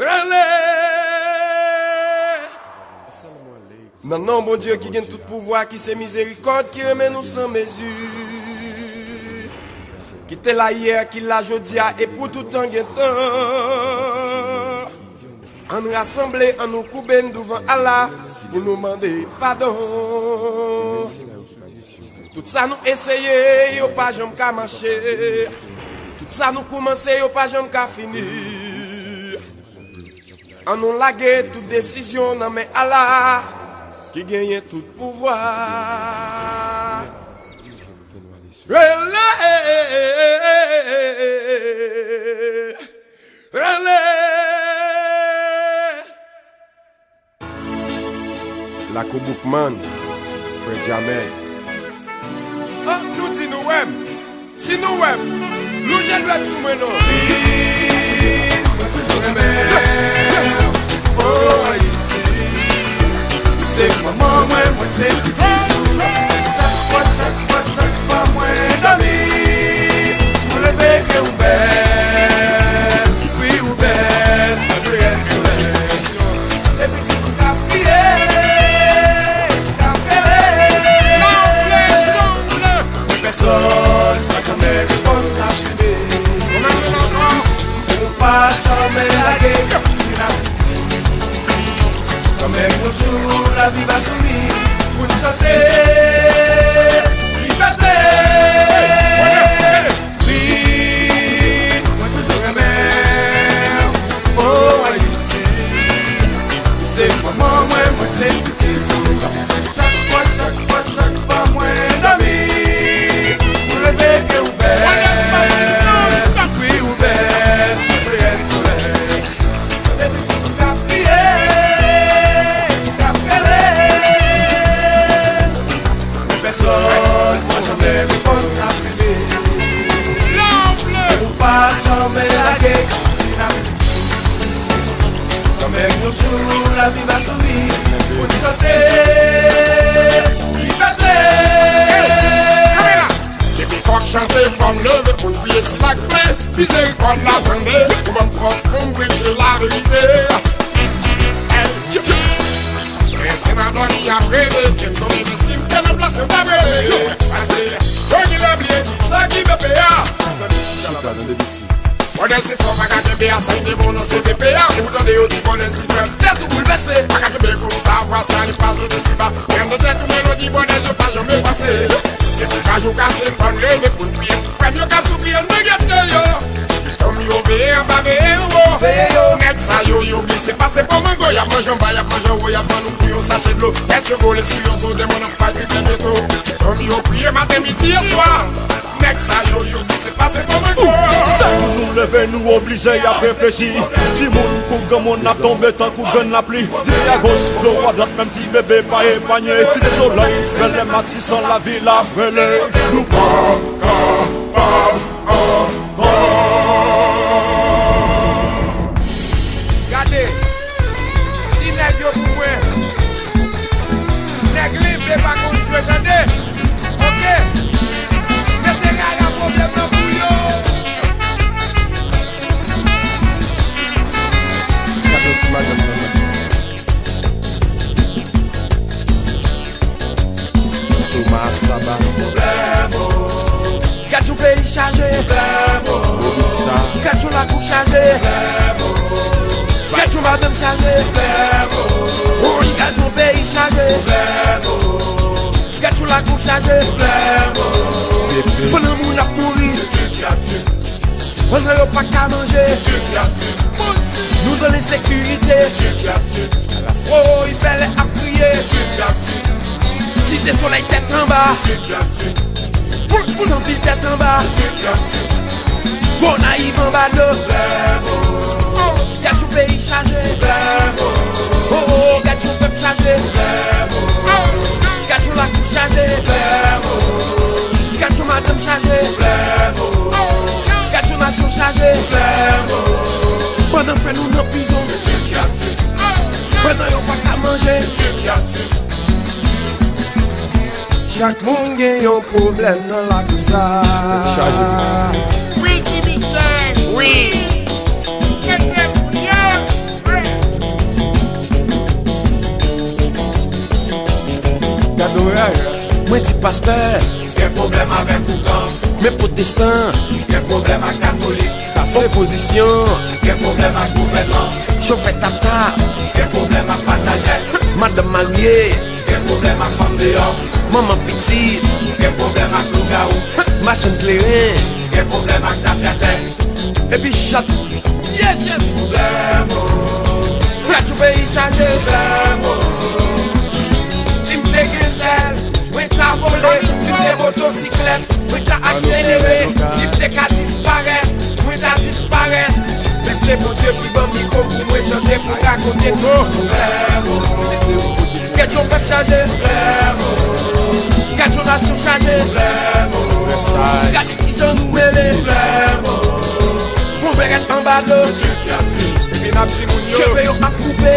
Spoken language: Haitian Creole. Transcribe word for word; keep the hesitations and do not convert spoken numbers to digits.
Rele! Nan non Bondye ki gen tout pouvwa, ki se mizerikòd, ki renmen nou san mezi, ki te la yè, ki la jodi a, e pou toutan gen tan. Ann rasanble, ann nou koube n douvan Allah pou nou mande padon. Tout sa nou eseye, yo pa janm ka mache. Tout sa nou koumanse, yo pa janm ka fini. Ann nou lage tout desizyon nan men Allah, ki genyen tout pouvwa. Rele! Rele! Lakou Boukman, frè Jamèl. Oh, nou di nou wè m. Si nou wè m, louje dwèt sou mwen non. Wi, mwen toujou renmen w. Oh, Ayiti. Ou se manman mwen, mwen se pitit ou. Chak fwa, chak fwa, chak fwa mwen dòmi, mwen leve ke ou bèl. Wi, ou bèl, mwen se rèn solèy. Tande pitit ou k ap kriye, k ap rele. Men pèsòn pa janm reponn, n ap kenbe. Ou pa janm lage, si n ap soufri. Kanmenm yon jou, lavi va souri pou n chante libète. Wi, mwen toujou renmen w, oh Ayiti. Ou se manman mwen, mwen se pitit ou. Chak fwa, chak fwa, chak fwa mwen dòmi, mwen leve ke ou bèl. Wi, ou bèl, mwen se rèn solèy. Tande pitit ou k ap kriye, k ap rele. Men pèsòn pa janm reponn, n ap kenbe. Ou pa janm lage, si n ap soufri. Kanmenm yon jou, lavi va souri pou n chante libète. Depi kòk chante, fò n leve pou n priye sila k ple. Mizerikòd la tande, ou ban m fòs pou m preche laverite. Ey, tchip, tchip. Prese nan dòmi ap rele, ke m tonbe nan sim, ke nan plase m ta rele. Yo, pase, yo ki lè bliye ki sa ki pepe a. Chita nan de biti. Bòdèl se sa w pa ka kenbe a, sa ki te bon nan se pepe a. Ou tande yo di bòdèl si fè tèt ou boulvèse. Pa ka kenbe kou sa, vwa sa, li pa soti si ba. Gen nan tèt ou melodi bòdèl yo pa janm efase. Depi pa jou kase fò n leve pou n priye pou frè m yo k ap soufri anndan geto yo. Dòmi yo veye anba, veye anwo. Veye yo. Nèg sa yo, yo blese pase pò mango. Y ap manje anba, y ap manje anwo, y ap vann ou pou yon sache dlo. Tèt yo gwo, lespri yo zo, demon ap fay piti geto. Dòmi yo priye maten, midi e swa. Nèg sa yo, yo blese pase pò mango. Chak jou nou leve, nou oblije y ap reflechi. Timoun kou granmoun ap tonbe tankou grenn lapli. Ti fi agoch, dlo adwat, menm ti bebe pa epanye. Ti de solèy, bèlè matisan, lavi la ap rele. Nou pa kapab ankò. Gade, di nèg yo pou mwen. Nèg limbe pa konn jwe, tande. Oke. Mete rara pwoblèm nan pou yo. Gade yon ti madanm nan. Thomas Saba. Gad yon peyi chaje. Bobista. Gad yon lakou chaje. Gad yon madanm chaje. Woy, gad yon peyi chaje. Gad yon lakou chaje. Pepe. Pandan moun ap mouri. Pandan yo pa ka manje. Nou nan ensekirite. Woy, bèlè ap kriye. Site Solèy tèt anba. Sanvil tèt anba. Gonayiv anba dlo. Gad yon peyi chaje. Oh, oh, gad yon pèp chaje. Gad yon lakou chaje. Gad yon madanm chaje. Gad yon nasyon chaje. Pandan frè nou nan prizon. Pandan yo pa ka manje. Chak moun gen yon pwoblèm nan lakou sa. Tèt chaje, pitit. Wi, ti Michel. Wi. Tèt nèg pou yo. Mwen di pastè, gen pwoblèm avèk ougan. Men pwotestan, gen pwoblèm ak katolik. Sa se opozisyon, gen pwoblèm ak gouvènman. Chofè tata, gen pwoblèm ak pasajè. Madanm marye, gen pwoblèm ak fanm deyò. Manman pitit, gen pwoblèm ak lougawou. Machann kleren, gen pwoblèm ak tafyatè. Epi chat, vye jès. Pwoblèm, o. Pèt yon peyi chaje. Pwoblèm, o. Si m te gen zèl, mwen ta vole. Si m te motosiklèt, mwen ta akselere. Si m te ka disparèt, mwen ta disparèt. Men se Bondye ki ban m mikwo pou mwen chante, pou rakonte tout pwoblèm, o. Kèt yon pèp chaje. Kèt yon nasyon chaje. Gade kijan nou mele. Fon bèrèt anba do. Epi n ap di moun yo. Cheve yo ap koupe.